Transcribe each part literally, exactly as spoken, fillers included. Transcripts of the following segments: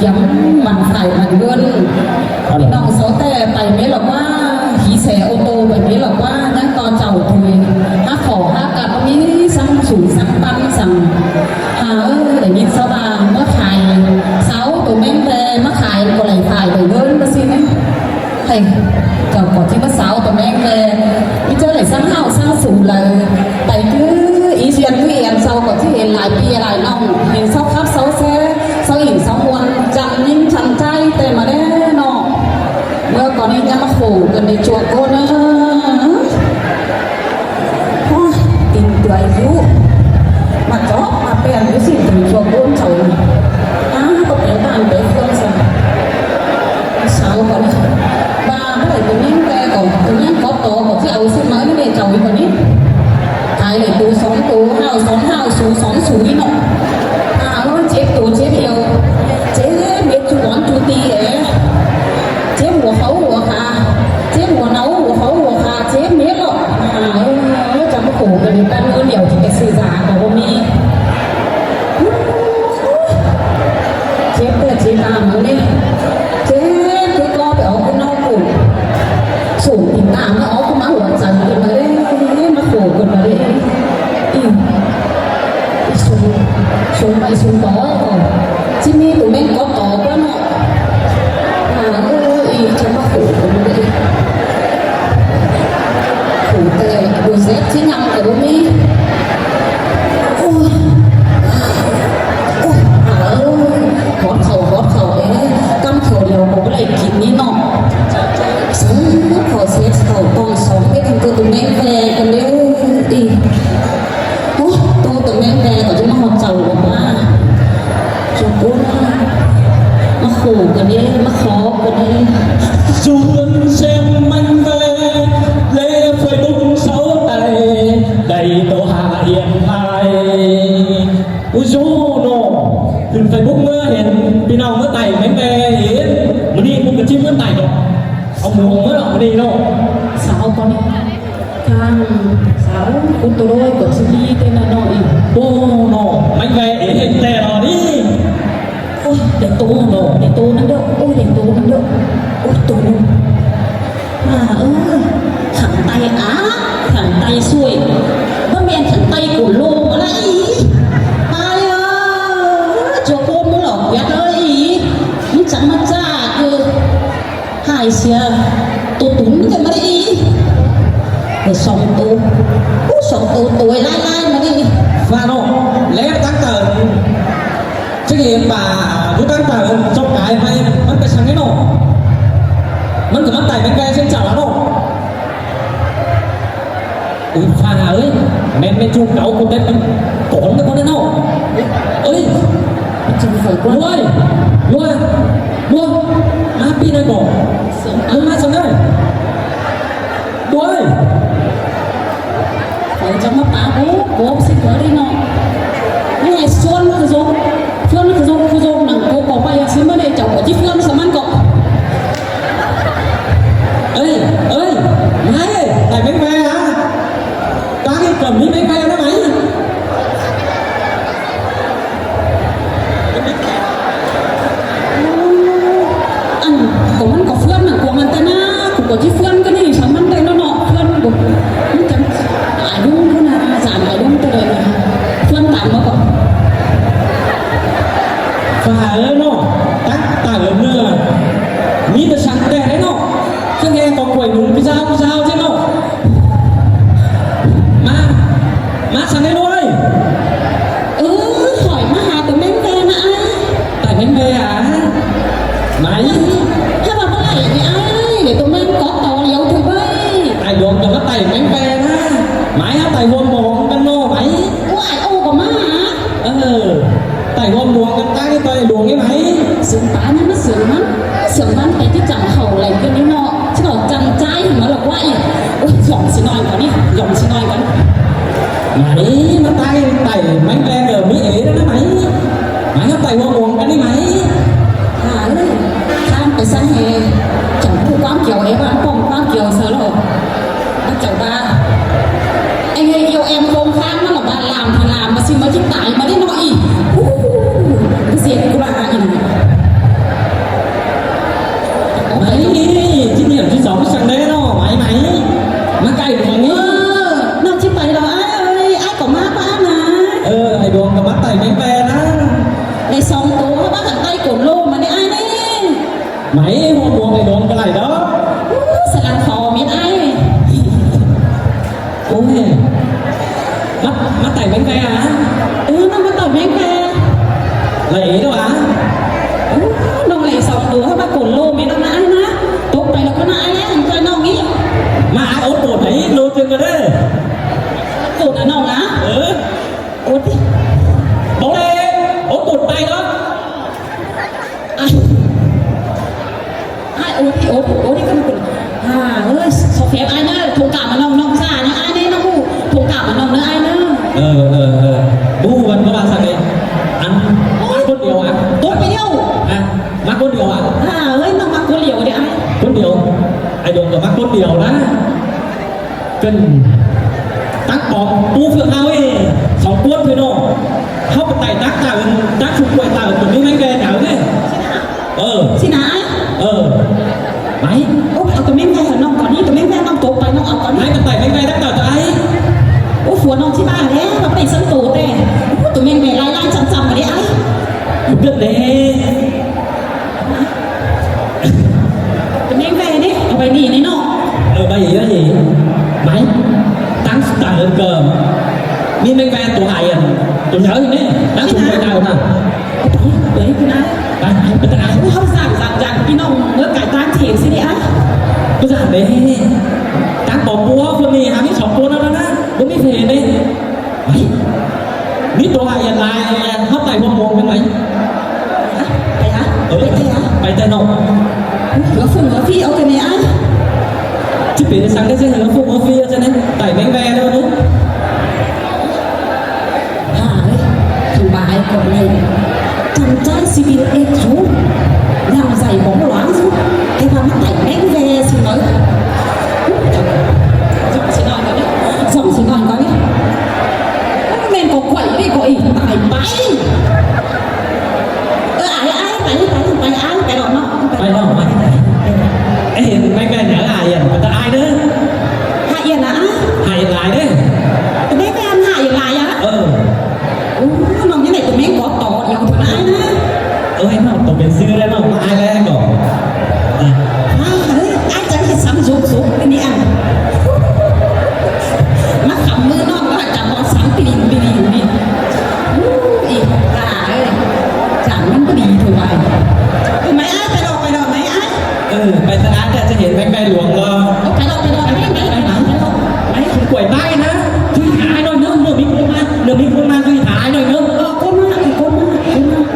Dăm mẳn phải mẳn ꞌngớn. ꞌPi ꞌnọng sau ꞌtẹ pay mết lỏ ꞌquá, hí se ô tô pay mết lỏ ꞌquá, ꞌnhắng ꞌto chảu thôi. Hák khỏ hák cắp ꞌmí săng sủ săng ꞌpăn săng. Ha ơ, đảy ꞌnghín sau ꞌva ꞌmá khai, sau tô ꞌmén ꞌve ꞌmá khai ꞌcọ đảy phải đảy ꞌngớn ꞌmá ꞌsịn ꞌnị. Hây, chảu ꞌcọ ꞌchí ꞌmá sau tô ꞌmén ꞌve, ꞌmí ꞌchớ đảy săng ꞌhạu săng sủ đaư, pay ꞌchư í ꞌdiến ꞌchư ên sau ꞌcọ ꞌchí hên lai ꞌpi lai ꞌnọng, hên sau khắp sau ꞌsé, sau ỉn sau muôn, chắng ꞌnhính chắng ꞌchái ꞌtẹ ꞌmá đé ꞌnọ. ꞌMưa ꞌcọ ꞌnị ꞌnhá ꞌmá khổ căn đi chuộc ꞌcốn ꞌnớ. Ôi, tin tui dú. ꞌMá chók ꞌmá ꞌpéng dú ꞌsịn tui chuộc ꞌcốn chảu. Á, ꞌcọ pên ꞌtan pên ꞌphướng săng. Sau ꞌcọ ꞌnị. ꞌVa báu đảy tô ꞌmén ꞌve ꞌcọ, tô ꞌmén cóp tó ꞌcọ ꞌchí au ꞌsịn ꞌmá ꞌnị ꞌmá chảu ꞌnị ꞌcọ ꞌnị. Khai đảy tô song tô, ꞌhạu song ꞌhạu, sú song sú ꞌnị ꞌnọ. Á, ꞌchếp tô ꞌchếp hiêu. ꞌChếp mết ꞌchu bón ꞌchu ti ế. ꞌChếp hua khảu hua khả, ꞌchếp hua ꞌnâu hua khảu hua khả, ꞌchếp mết ꞌlọ. Á, ơ, chắng ꞌmá khổ căn đi ꞌtan ꞌngớn điêu ꞌchí ꞌcọ sư dả ꞌcọ báu ꞌmí. ꞌChếp ꞌtẹ ꞌchí ta ꞌmá ꞌnị. ꞌChếp ꞌchí ꞌcọ pay ók ꞌcốn ꞌnọ khổ. Sủng tỉnh ta ꞌmá ók ꞌcốn ꞌmá hua chắng đi ꞌmá đé, ꞌmá khổ căn ꞌmá đé. Ih. Ih, sung, sung pay sung tó ꞌcọ. ꞌChí ꞌmí tô ꞌmén cóp tó ꞌquá ꞌnọ. Á, ơ, ih, chắng ꞌmá khổ căn đi. Khổ ꞌtẹ, đồ dép ꞌchí ꞌnhăm ꞌcọ báu ꞌmí. Ôi, ôi, á, ơ, hót khảu, hót khảu, ê, ꞌcắm khảu điêu ꞌcọ báu đảy kin ꞌnị ꞌnọ. Sớm khảu sia khảu tong song, ê, căn ꞌcọ tô ꞌmén ꞌve căn đi. Ih. Ôi, tô tô ꞌmén ꞌve ꞌcọ ꞌchí ꞌmá ꞌhọt chảu ꞌlẹo ꞌva. Chuộc ꞌcốn ꞌnớ. ꞌMá khổ căn đi, ꞌmá khó căn đi. Dú ꞌnhắng ꞌsém ꞌmén ꞌve, ꞌlé Facebook sau ꞌtẹ, đảy tô hả hiên lai. Ui dú ꞌnọ, khửn Facebook ꞌmá hên ꞌpi ꞌnọng ꞌmá tảy ꞌmén ꞌve hên, ꞌmự ꞌnị ꞌcọ ꞌchí ꞌmá tảy ꞌnọ. Au mông ꞌmá ꞌnọ ꞌmự ꞌnị ꞌnọ. Sau ꞌcọ ꞌnị. Khang, sau, ꞌcốn tô đôi ꞌcọ ꞌchí ꞌmí ꞌtẹ ꞌnọ ꞌnị. Ôi, ꞌnọ, ꞌmén ꞌve ê hên ꞌtẹ ꞌnọ ꞌnị. Ôi, đảy tô ꞌnọ, đảy tô ꞌnặn ꞌlẹo. Ôi, đảy tô ꞌnặn ꞌlẹo. Ôi, tô ꞌnặn. Á, ơ, khẳng tay á, khẳng tay sui. Báu ꞌmen khẳng tay khổ lô ꞌmá ꞌlẹo ꞌnị. Tay ơ, ꞌchua ꞌcốn ꞌmá ꞌlẹo ꞌviạk ơi ꞌnị. ꞌMắn chắng ꞌmá ꞌchạ ꞌcọ. Hai sia, tô tủn ꞌtẹ ꞌmá đi. Để song tô. Ú, song tô tô lai lai ꞌmá đi. ꞌVa ꞌnọ, ꞌlé ꞌtáng tảu. Chứ ꞌnị ꞌva, ꞌlé ꞌtáng tảu, chop cái ꞌmá, ꞌmắn pay săng ꞌnị ꞌnọ. ꞌMắn ꞌcọ ꞌmắn tảy ꞌmén ꞌve ꞌsướng chảu ꞌnọ. Ui, ꞌva ơi, ꞌmen ꞌmen ꞌchu cáu ꞌcọ tết ꞌcốn ꞌnị ꞌcốn ꞌnị ꞌnọ. Ơi, ꞌchu phải ꞌcốn. Ui, ui, ui, ꞌmá ꞌpi ꞌnị ꞌcọ. Ăn ꞌmá săng ơi. Ui. Khỏi chắng ꞌmá pá bố, bố ꞌsịn ꞌcọ đi ꞌnọ. ꞌNị ꞌsuôn ꞌcọ dô, ꞌsuôn ꞌcọ dô, ꞌcọ dô nẳng ꞌcọ ꞌcọ pay ꞌsịn ꞌmá ꞌnị chảu ꞌcọ ꞌchí ꞌphướng săng ꞌmắn ꞌcọ. Ơi, ơi, ꞌmái ơi, tảy ꞌmén ꞌve hả? Cá ꞌnị cẩm ꞌmí ꞌmén ꞌve ꞌnớ ꞌmái. Ăn, ꞌcọ ꞌmắn ꞌcọ ꞌphướng nẳng cuông ꞌmắn ꞌtẹ ꞌnớ, ꞌcọ ꞌcọ ꞌchí ꞌphướng ꞌcọ ꞌnị săng ꞌmắn ꞌtẹ ꞌnớ ꞌnọ, ꞌphướng ꞌcọ. ꞌMắn chắng, ai ꞌlung ꞌcọ ꞌnị, dản ai ꞌlung ꞌtẹ ꞌnị, ꞌphướng tản ꞌmá ꞌcọ. Phải ơi ꞌnọ, tắc tải ꞌnưa, ꞌmí ꞌtẹ săng ꞌtẹ ꞌnị ꞌnọ, ꞌchớ nghe ꞌcọ quảy nung pí dao, pí dao ꞌchớ ꞌnọ. ꞌMá, ꞌmá săng ꞌnị ꞌnọ ơi. Ư, khỏi ꞌmá ha tô ꞌmén ꞌve ꞌnớ ai. Tải ꞌmén ꞌve hả? Máy. Há ꞌva báu đảy ꞌnị ai, để tô ꞌmén cóp tó điêu thôi ꞌvới. Tải luông ꞌcọ ꞌmá tải ꞌmén ꞌve ꞌnớ. Máy hả, tải ꞌhuôm muông căn ꞌnọ máy. Ôi, ô ꞌcọ ꞌmá hả? Ờ, tải ꞌhuôm muông căn ꞌtáng ꞌnị tải luông ꞌnị máy. Sướng ta ꞌnị ꞌmá sướng ꞌmắn. Sướng ꞌmắn té ꞌchí chắng khảu lay căn ꞌnị ꞌnọ. Chứ ꞌcọ chắng ꞌchái ꞌmá lỏ ꞌquá ꞌnị. Ôi, dỏm ꞌsịn ꞌnọi ꞌcọ ꞌnị, dỏm ꞌsịn ꞌnọi ꞌcọ. Máy, ꞌmá tải, tải ꞌmén ꞌve ꞌnị ꞌmí ế ꞌnớ ꞌmá máy. Máy ꞌmá tải ꞌhuôm muông căn ꞌnị máy. Hả ơi, ꞌkhắm pay săng ꞌhế, chắng ꞌcọ ꞌquám Kiêu ế, ꞌva ꞌpọm ꞌquám Kiêu saư ꞌlọ. ꞌMắn chắng ꞌva, ê, ê, yêu em không ꞌkhắm ꞌmá lỏ ꞌva làm thì làm mà xin ꞌmá ꞌchí tải ꞌmá đi ꞌnọ ꞌnị. Hú, ꞌcọ ꞌdệt ꞌcọ ꞌva ꞌnị. Đảy song tô, hảư ꞌmá khăn ꞌtạy cổn ꞌlô ꞌmá ꞌnị ải ꞌnị. Mảy, ꞌhôm ꞌmuôn ải đon ꞌcọ đảy đa. Úi, săn lăng khảu mết ải. Ôi, ꞌmá, ꞌmá tải ꞌmén ve hả? Ừ, ꞌnọng ꞌmá tải ꞌmén ve. Đảy đa hả? Ừ, ꞌnọng đảy song tô, hảư ꞌmá cổn ꞌlô mết ꞌnọng ꞌnớ ải ꞌnớ. Tốc pay ꞌnọng ꞌmá ải ꞌnớ, hảư ꞌnọng ꞌnị. ꞌMá ải ốt cổn đảy, ꞌlô ꞌchương ꞌnớ. Cổn hả ꞌnọng hả? Ừ. Ốt đi. Báu đảy, ốt cổn pay ꞌnớ. Ai, ai, ốt đi, ốt, ốt đi, ꞌcọ ꞌnọng ꞌcọ. À, ơi, so phép ải ꞌnớ, thông cảm ꞌmá ꞌnọng, ꞌnọng ꞌchạ ꞌnớ ải ꞌnớ, ꞌnọng ꞌnớ, thông cảm ꞌmá ꞌnọng ꞌnớ ải ꞌnớ. Ờ, ờ, ờ. Báu ꞌhụ ꞌmắn ꞌcọ ꞌva săng ꞌnị. Ăn, ꞌmá cốn điêu hả? Cốn điêu. À, ꞌmá cốn điêu hả? À, ơi, ꞌnọng ꞌmá cốn điêu đi ải. Cốn điêu. Ải Đuông ꞌcọ ꞌmá cốn điêu ꞌnớ. Cơn tắc bom pú phượng ꞌháu ê, song cuốn thôi ꞌnớ. ꞌHáu pay tải tắc tả, tắc sung quay tả, tủm ꞌmí ꞌmén ve nảo ꞌnớ. Ờ. Xin hả ải? Ờ. Mảy. Ôi, au tô ꞌmén ve hảư ꞌnọng ꞌcọ ꞌnị, tô ꞌmén ve ꞌnọng tốc pay ꞌnọng au ꞌcọ ꞌnị. Mảy, pay tải ꞌmén ve tắc tả tải. Ôi, phua ꞌnọng ꞌchí ꞌva đé, ꞌnọng pay săn tô ꞌtẹ. Ôi, tô ꞌmén ve lai lai chăm chăm ꞌmá đé ải. Cơn đé. Tô ꞌmén ve ꞌnị, au pay đi ꞌnị ꞌnớ. Ờ, pay đi ꞌnị. Mảy, tắng tả ơn cơm. ꞌMí ꞌmén ve tô hả Yên. Tô nhớ ꞌnị, tắng sung quay tả mà. Au pay, pay ꞌcọ ꞌnị. Pay, pay, pay ꞌcọ ꞌnị. Ôi, ꞌháu dản, dản, dản, ꞌpi ꞌnọng ꞌmứa cải táng thế chứ đi ải. Báu dản đé. Tắng bom pua, phua ꞌmí hảư ꞌmí song cuốn ꞌnớ ꞌnớ. Báu ꞌmí phế ꞌnị. Ôi, ꞌmí tô hả Yên lai, ꞌháu pay ꞌhôm ꞌmuôn ꞌmá mảy. Pay hả? Ờ, pay ꞌtẹ hả? Pay ꞌtẹ ꞌnớ. Hứa phung hứa phi au ꞌtẹ ꞌnị ải. Chứ pên săng đé chứ hứa phung hứa phi au ꞌtẹ ꞌnị. Tải ꞌmén ve ꞌnớ ꞌnớ. Hả ơi, thằng bà ấy còn này. Chàng trai xì bìn ếch chú. Làm giải bóng loáng chú. Thế mà mắc tải ꞌmén ve xì ꞌnớ. Giọng xì ꞌnọi ꞌcọ ꞌnị. Giọng xì ꞌnọi ꞌcọ ꞌnị. ꞌMen ꞌcọ quảy đi ꞌcọ ị, tải pay. Ơ, ải, ải, pay, pay, pay, ải, pay đón ꞌnớ, pay đón ꞌnớ. Ê, ꞌmén ve nả hả Yên, pay tải ải ꞌnớ. Hả Yên hả? Hả Yên lai ꞌnớ. Tô ꞌmén ve hả Yên lai hả? Ờ. Ú, ꞌnọng ꞌnị đảy tô ꞌmén ꞌcọ tó điêu thôi ải ꞌnớ. Ơ, ꞌnọng tô pên sư ꞌnớ, ꞌnọng ải lai ꞌcọ. À. À, ơi, ải chắng ꞌhịt sắm dốm dốm ꞌnị ăn. ꞌMá khắm ꞌmưa ꞌnọng ꞌmá chắng ꞌmá sắm pi đin pi đin ꞌnị. Ú, ị, à, ơi. Chắng ꞌmắn pi đin thôi ải. Ơ, mảy ải, pay đón, pay đón, mảy ải. Ơ, pay tải ải, ꞌchí hên ꞌmén ve luông lo. Ơ, pay đón, pay đón, mảy, mảy, mảy, mảy, pay đón. Mảy, quảy ꞌtẹ ꞌnớ. Chứ hả ải ꞌnọi ꞌnớ, ꞌmưa ꞌmí cuông ꞌmá, ꞌmưa ꞌmí cuông ꞌmá, chứ hả ải ꞌnọi ꞌnớ. Ơ, cuông ꞌmá, cuông ꞌmá, cuông ꞌmá.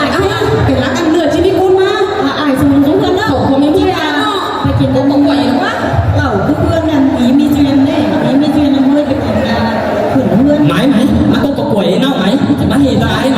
Ải, ải, pên lăng ăn ꞌnưa ꞌchí ꞌmí ꞌcốn ꞌmá. À, ải, phung dú ꞌhướn ꞌnớ. Khảu ꞌcọ ꞌmí ꞌchí ꞌnớ. Pay kin ꞌcọ quảy ꞌnớ ꞌmá. Lảu ꞌcứ ꞌhướn ꞌnặn, ꞌmí ꞌmí chuyên ꞌnị, ꞌmí ꞌmí chuyên ꞌnặn ꞌmới pay kin, à, khửn ꞌhướn. Mảy, mảy, ꞌmá ꞌcọ quảy ꞌnớ mảy. ꞋMá hỉ tải ải.